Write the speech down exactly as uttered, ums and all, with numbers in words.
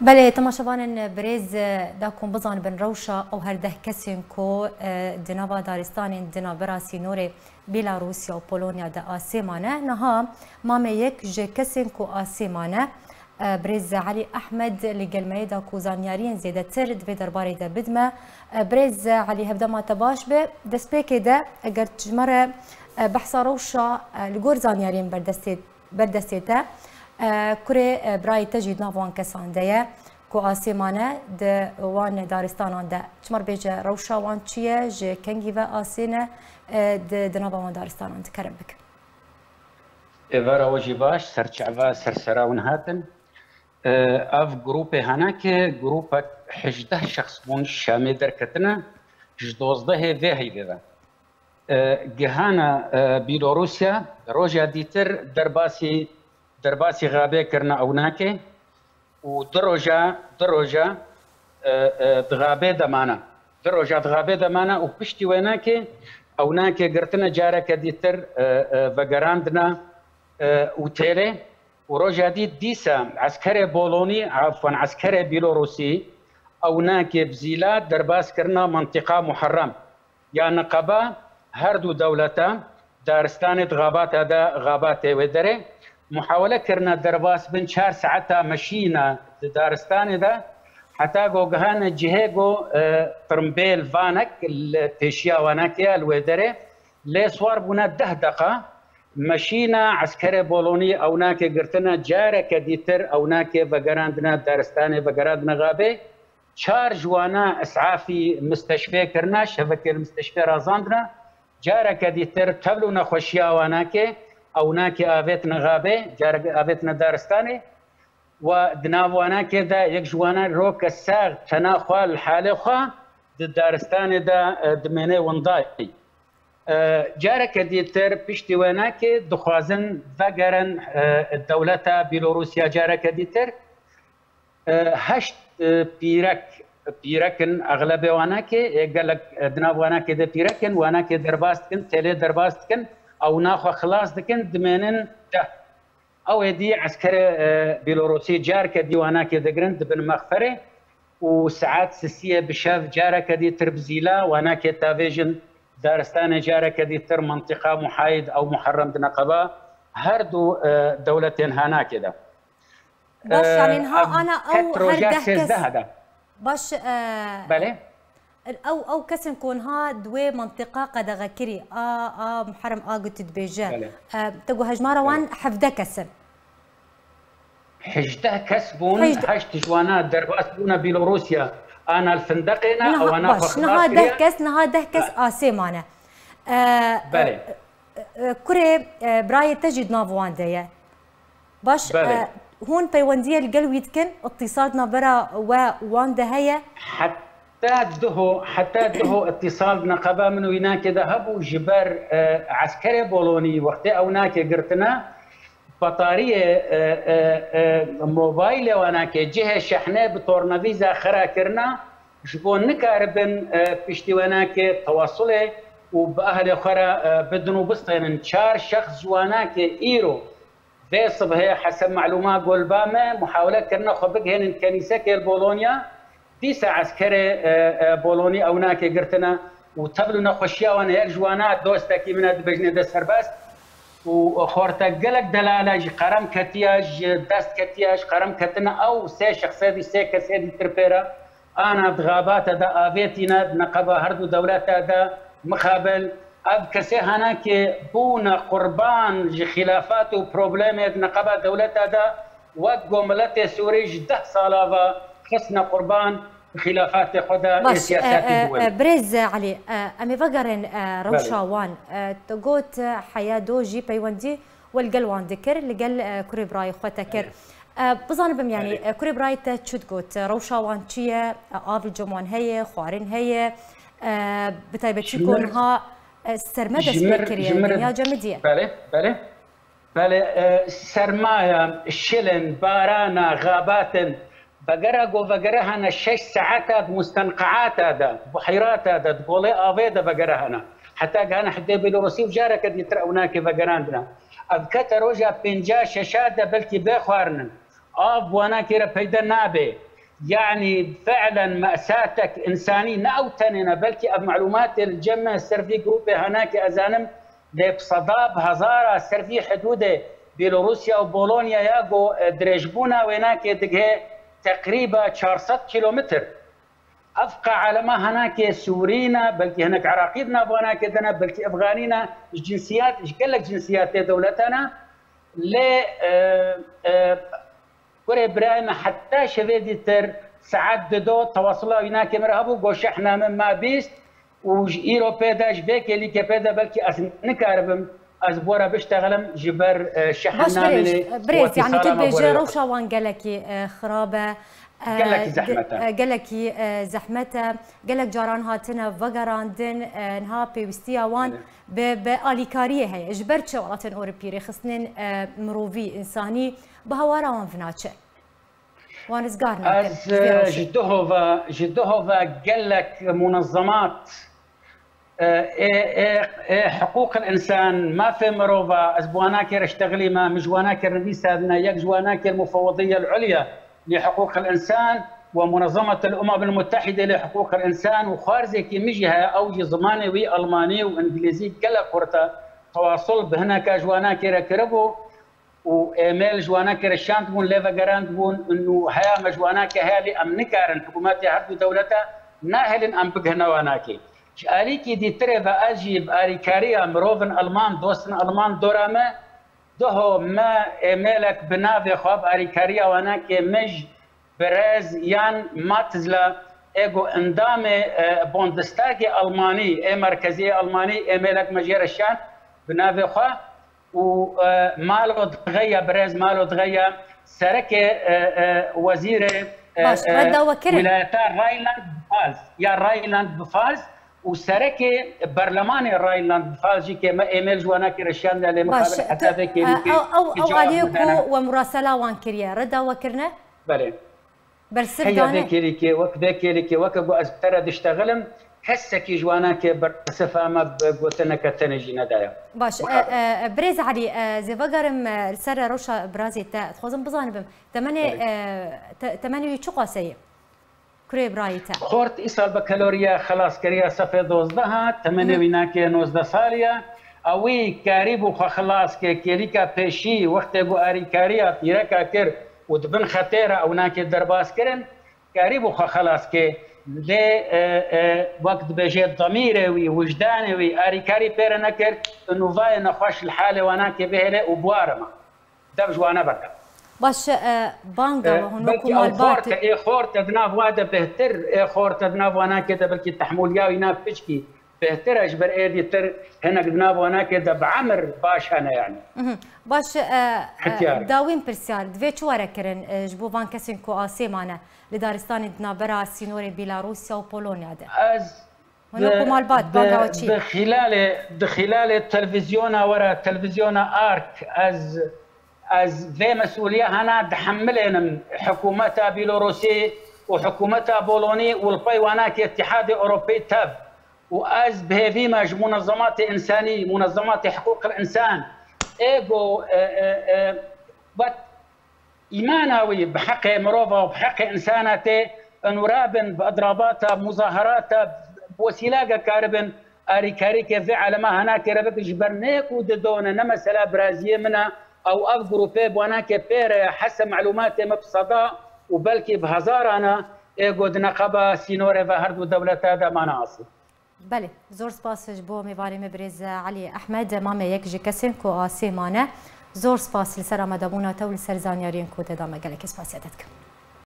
Belê, temaşevanên birêz, e, da ku hûn bizanibin rewşa ew her deh kesên ku, e, di nava daristanên di navbera sînorê Bêlarûsya û Polonya de asê mane. Niha mamê yek ji kesên ku asê mane, e, birêz Elî Ehmed li gel me ye da ku zanyariyên zêdetir di vê derbarê de bidme. E, birêz Elî, hevdema te baş be. Destpêkê de eger ji me re, e, behsa rewşa, e, li gor zanyariyên berdestê berdestê te, e, kurê, e, birayê te jî di nav wan kesan de ye ku asê mane di wan daristanan de. Ji me re bêje rewşa wan çi ye, ji kengî ve asê ne, e, di, di nava wan daristanan de. Kerem bike. Êvara we jî baş, serçava sersera hûn hatin. E, ev grûpê Hanakê, grûpek hejdeh şexs bûn Şamê derketine, ji dozdehê vê heyvê ve. E, gihana, e, Bîlorûsya, roja dîtir derbasî, derbasî Xabê kirine Ewnakê û du roja, du roja, e, e, di Xabê de mane. Du roja di Xabê de mane û piştî Ewnakê, Ewnakê girtine careke dîtir, e, e, vegerandine, e, ûtêlê û roja dî dîsa eskerê Bolonî, afwan, eskerê Bîlorûsî, Ewnakê bi Zîla derbas kirine mentiqa Muharrem. Ya niqeba her du dewleta daristanê di xabata de, xabatê wê derê muhawele kirine derbas bin, çar saeta meşîne di daristanê de, heta go gihane cihê go, e, tirmbêl vanek li pêşiya Wanakê ye li wê derê, lê siwar bûne deh deqa, meşîne eskerê Bolonî Ewnakê girtine, careke dîtir Ewnakê vegerandine daristanê, vegerandine xabê. Çar ji wana isafî misteşfê kirine, şevekê li misteşfê razandine. Careke dîtir tevl û nexweşiya Wanakê, Ewnakê avêtine xabê, careke avêtine daristanê. Wa di nav Wanakê de yek ji wana roke sax tena xwe li halê xwe di daristanê de, e, dimêne windayî. E, careke dîtir piştî Wanakê dixwazin vegerin, e, dewleta Bîlorûsya careke dîtir. E, heşt, e, pîrek, pîrek in exlebê Wanakê, ê gelek, e, di nav Wanakê de pîrek in, Wanakê derbas dikin, têlê derbas dikin, ew naxwe xilas dikin, dimênin deh. Ew êdî eskerê, e, Bîlorûsî carke dî Wanakê digirin, dibin mexferê û saet sisiyê bi şev careke dî tir bi Zîla Wanakê tavêjin daristanê, careke dî tir mentiqa Muhayid ew Muharrem di neqeba her du, e, dewletên Hanakê de. Baş, e, yanî niha ev ana ew her deh kes. Baş, e, belê. Ew, ew kesên ku niha di wê mentiqa qedexe kirî, a, a Muharrem a gotî dibêje. Belê. E, te got hejmara wan hevdeh kes in. Hejdeh kes bûn, heşt ji wana derbas bûne Bîlorûsya. Ana li findeqê ne, ewana xwe xilas kiriye. Niha deh kes, niha deh kes asê mane. E, belê. E, e, kurê, e, birayê te jî di nav wan de ye. Baş, belê. E, hûn peywendiyê li gel wî dikin? Îtîsal di navbera we wan de heye? Heta diho, heta diho îtîsal di neqeba min û Wanakê de hebû, ji ber, e, eskerê Bolonî wextê Ewnakê girtine, betariyê, e, e, e, mobaylê Wanakê, cihê şehnê bi tornavîza xera kirine, ji bo nikaribin, e, piştî Wanakê tewasulê û bi ehlê xwe re, e, bidin û bistênin. Çar şexs ji Wanakê îro Vê sibhê heseb melûma go li ba me muhawele kirine xwe bigihênin kenîsekê li Bolonya, dîsa eskerê, e, e, Bolonî Ewnakê girtine û tevl û nexweşiya wan e. Yek ji wana dostekî min e, dibêjinê de serbest û xortek gelek delal e, ji qerem ketiye, ji dest ketiye, ji qerem ketine ew sê şexsê dî, sê kesê dî tir pê re. Ana di xabata de avêtîne, di neqeba her du dewleta de mixabel. Ev kesê Hanakê bûne qurban ji xîlafat û problemê di neqeba dewleta de, wek ku miletê Sûrî ji deh sala ve xistine qurban, di xîlafatê xwe de ê siyasetî e, e, diwin. Birêz Elî, e, em ê vegerin, e, rewşa wan. E, tu got, e, heya do jî peywendî we li gel wan dikir, li gel, e, kurê birayê xwe te kir. Belê. E, bizanibim, yanî, belê, e, kurê birayê te çi digot? E, rewşa wan çi ye? E, av li cem wan heye, xwarin heye? E, bi taybetî ku niha, e, serme dest pê kiriye, dinya cemidî ye. Belê, belê. Belê, e, sermaya, şilin, barana, xabatin, vegera ku vegere hene şeş saeta di mustenqeata de, buheyrata de, di golê avê de vegere hene. Heta gihane hidê Bêlorusî û careke dîtir Ewnakê vegerandine. Ev kete roja pênca şeşa de belkî bê xwarinin. Av bi Wanakê re peyde nabe. Yanî fi'len me'satek însanî ne ew tenê ne, belkî ev malûmatê li cem me ser vî grûpê hanakê ez zanim, lê bi seda bi hezara ser vî hidûdê Bîlorûsya û Bolonyaya ku, e, dirêjbûna wênakê digihe teqrîba çar sed kîlometr. Ev qe alema hanakê Sûrî ne, belkî hinek Iraqî di nav wanakê de ne, belkî Efxanî ne, ji cinsiyat, ji gelek cinsiyatê dewleta ne. Lê, e, e, kurê birayê me heta şevê dîtir saet dido tewasula wî nakê min re hebû, go şehna min ma bîst û ji îro pê de, ji vê kêlîkê pê de belkî ez nikaribim ez bora biştexelim ji ber, e, şehn Baş namênê birêz, birêz, wekî yanî tu sala me dibêje gorê rewşa wan gelekî, e, xirab e. E, Gelekî ge-, zehmet e. e, gelekî, e, zehmet e. Gelek caran hatine vegerandin, e, niha pêwîstiya wan Evet. bi, bi alîkariyê heye. Ji ber çi welatên Ewropî rêxistinên, e, mirovî, însanî bi hawara wan vinaçe? Wan rizgar nakin Ez, ji vê e, rewşê. ji duhova, ji duhova gelek munezemat, e, ê, ê, ê hiqûqil însan, mafê mirova, ez bi wanakê re ştexilî me, min ji wanakê re nivîsandine, yek ji wanakê mufewedîye l-ulya li hiqûqil însan we munezemetil umemil mutehîde li hiqûqil însan û xwarzekî min jî heye, ew jî zimanê wî elmanî û îngilîzî gelek xurt e, tewasul bi hineka ji wanakê re kiribû. û êmêl ji wanakê re şand bûn, lê vegerand bûn, û heya me ji wanakê heye, lê em nikarin hikûmetê her du dewlete nahêlin em bigihine wanakê. Ji alîkî dîtirê ve ez jî bi arîkariya mirovin Elman, dostin Elman dora me, duho me êmêlek bi navê xwe bi arîkariya wanakê min ji birêz Jan Matzla, ê ku endamê, e, Bundestagê Elmanî, ê merkeziyê Elmanî, êmêlek me jê re şand bi navê xwe, û, e, Malo Dixeya, birêz Malo Dixeya, serekê, e, e, wezîrê, e, Baş, e, redda we kirin. Wîlayeta Rheinland-Pfalz, ya Rheinland-Pfalz û serekê berlemanê Rheinland-Pfalz jî kê me êmêl ji wanakê re şandiye lê Baş, mixabin tu, heta vê e, kêlîkê ew, ew, ew aliyê ku we murasela wan kiriye, redda we kirine? Belê. Bersiv Heya vê dane. kêlîkê, wek vê kêlîkê, weke ku ez bi te re diştexilim, kesekî ji wanakê bersifa me bi gotineke tenê jî nedaye. Baş, e, Mixabin. e, e, birêz Elî, e, zê vegerim, e, li ser rewşa birazê te, dixwazim bizanibim, temenê, Belê. e, te-, temenê wî çi qaseyê? Kurê birayê te. Xort îsal bakaloriya xelas kiriya sefê dozdeh e, temenê Hı hı. wî nake nozdeh salî ye. Ewî karîbû xwe xilas ke, kêlîka pêşî wextê ku arîkariya pîreka kir û di bin xetê re ew nake derbas kirin, karîbû xwe xelas ke. Lê, e, e, wek dibêje demîrê wî, wijdanê wî arîkarî pê re nekir, nûvayê nexweş li halê wanakê bihêle û biwarime. Dev ji wana berde. Baş, e, banga E, we hûn belkî wekû ew malbat. Xorte, ê xorte di nav wa de bêhtir, ê xorte di nav wanakê de belkî tehmûliya wî nav piçkî bêhtir e, ji ber êdî tir hinek di nav wanakê de bi emir baş hene yani. Mhm. Baş, e, e, Hetiyar. dawîn pirsyar, divê çi were kirin, e, ji bo van kesên ku asê mane li daristanên di navbera sînorê Bîlarûsya û Polonya de? Ez Hûn wekû malbat, bi, banga we çi ye? Bi xîlalê, di xîlalê televîzyona we re, televîzyona Ark, ez, ez vê mesûliya hena dihemilênim hikûmeta Bîlorûsî û hikûmeta Bolonî û li pey wanakê Îtîhadê Ewropî tev. Û ez bi hêvî me ji munezematê însanî, munezematê hiqûqil însan, ê ku, e, e, e, wet Îmana wî bi heqê mirova û bi heqê însana tê, û rabin bi idrabata, muzaherata, bi wesîlage karibin arîkarîkê vê alema henakê re bikin, ji ber ne ku didone, ne mesela biraziyê min e, ew ev grûpê bi wanakê pê re ye, hese melûmatê me bi seda û belkî bi hezaran e, ê ku di neqeba sînorê ve her du dewleta de mane asê. Belê, zor spas ji bo mêvanê me birêz Elî Ehmed, mame yek ji kesên ku asê mane. Zor spas li ser amadebûna te û li ser zanyariyên ku te da me. Gelekî spasiya te dikim.